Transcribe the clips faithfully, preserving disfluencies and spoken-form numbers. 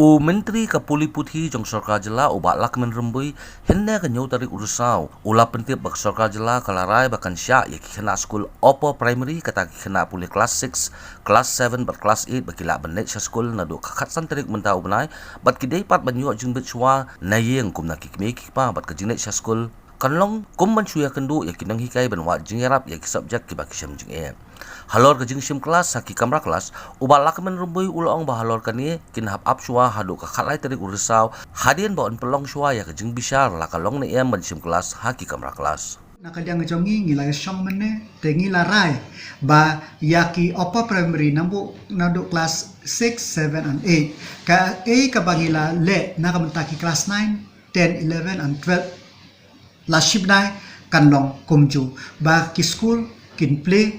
U Myntri ka Pule Puthi jong Sorkar Jylla u Bah Lahkmen Rymbui, hynne ka hynñiew tarik u Risaw, u la pyntip ba ka Sorkar Jylla ka la rai ba kan shah ïa ki khynnah skul Upper Primary, kata ki khynnah pule klas six, klas seven bad klas eight ba ki lah ban leit sha skul naduh ka khatsan tarik mynta u bnai, bad ki dei pat ban ïoh jingbit shuwa na ïing kum na ki kmie ki kpa, bad ka jingleit sha skul kan long kum ban shu ïakynduh ïa ki nonghikai ban wad jingïarap ïa ki subject kiba ki shem jingeh. Halor ka jingshim klas ha ki kamra klas, u Bah Lahkmen Rymbui u la ong ba halor kane kin hap ap shuwa haduh ka khatlai tarik u Risaw, hadien ba yn pynlong shuwa ïa ka jingbishar la ka long ne em ban shim klas ha ki kamra klas. Na ka liang jong ngi, ngi la ïashong mynne, te ngi la rai ba ïa ki Upper Primary naduh, naduh klas six, seven and eight, kaei kaba ngi la leh na ka bynta ki klas nine, ten, eleven and twelve la shi bnai kan long kumjuh, ba ki skul kin plie,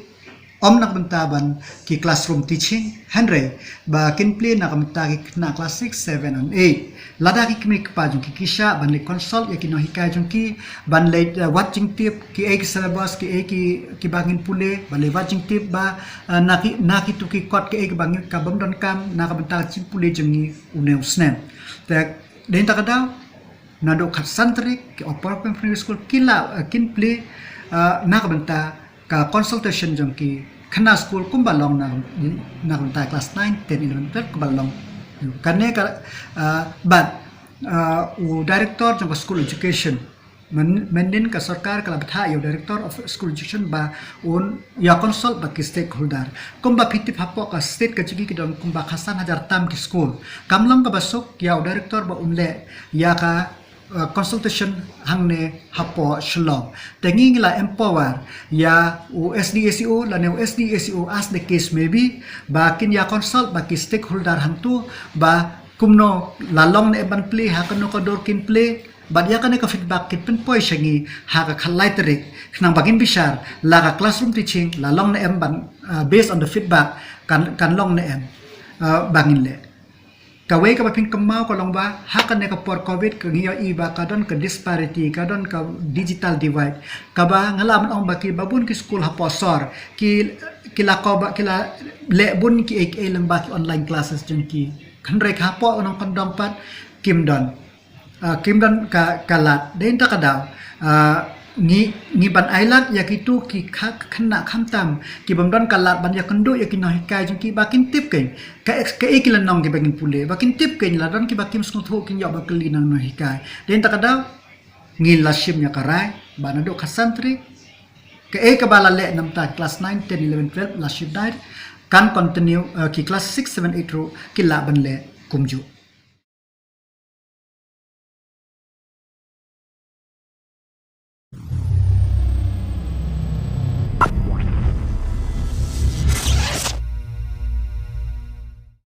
ym na ka bynta ban ki classroom teaching, hynrei ba kin plie na ka bynta ki khynnah klas six, seven and eight. Lada ki kmie ki kpa jong ki ki shah ban leit consult ïa ki nonghikai jong ki, ban leit, eh, wad jingtip kiei ki syllabus, kiei ki, kiba ngin pule, ban leit wad jingtip ba, eh, na ki, na kitu ki kot kiei kiba ngin, ka bym donkam na ka bynta ka jingpule jong ngi une u snem. Te dei na kata ka daw, naduh khatsan tarik ki Upper Primary School ki la, eh, kin plie, eh, na ka bynta ka consultation jong ki khynnah skul kumba long na, na ka bynta klas nine, ten, eleven, twelve kaba long. Kane ka, eh, bad, eh, u director jong ka school education, myn-, mynhynnin ka sorkar ka la bthah ïa u director of school education ba un ïa consult bad ki stakeholder. Kumba phi tip hapoh ka state ka jong ngi ki don kumba khatsan hajar tam ki skul. Kam long kaba suk ïa u director ba un leh ïa ka, uh, consultation hangne hapoh Shillong. Te ngi ngi la empower ïa u S D S E O lane u S D S E O as the case may be, ba kin ïa consult bad ki stakeholder hangtu ba kumno la long ne em ban plie, ha kano ka dur kin plie, bad ïa kane ka feedback kin pynpoi sha ngi ha ka khatlai tarik, khnang ba ngin bishar la ka classroom teaching la long ne em ban, uh, based on the feedback kan, kan long ne em, uh, ba ngin leh. Kawei kaba phin kynmaw ka long ba ha kane ka por covid ka ngi ïohi ba ka don ka disparity, ka don ka digital divide, kaba nga lah ban ong ba kiba bun ki skul hapoh sor ki, ki la ko ba ki la leh bun kiei kiei lyngba ki online classes jong ki. Hynrei hapoh u nongkyndong pat kim don, ah, kim don ka, ka lad. Dei na kata ka daw, ah, ngi, ngi ban ailad ïa kitu ki kha-, khynnah khamtam ki bym don ka lad ban ïakynduh ïa ki nonghikai jong ki ba kin tip kein ka, kaei ki lynnong kiba ngin pule, ba kin tip kein, la don kiba kim sngewthuh kin ïoh ban kylli na u nonghikai. Dei na kata ka daw, ngi la shim ïa ka rai ba naduh khatsan tarik kaei kaba la leh na bynta klas nine, ten, eleven, twelve la shi bnai, kan continue, eh, ki klas six, seven, eight ruh ki lah ban leh kumjuh.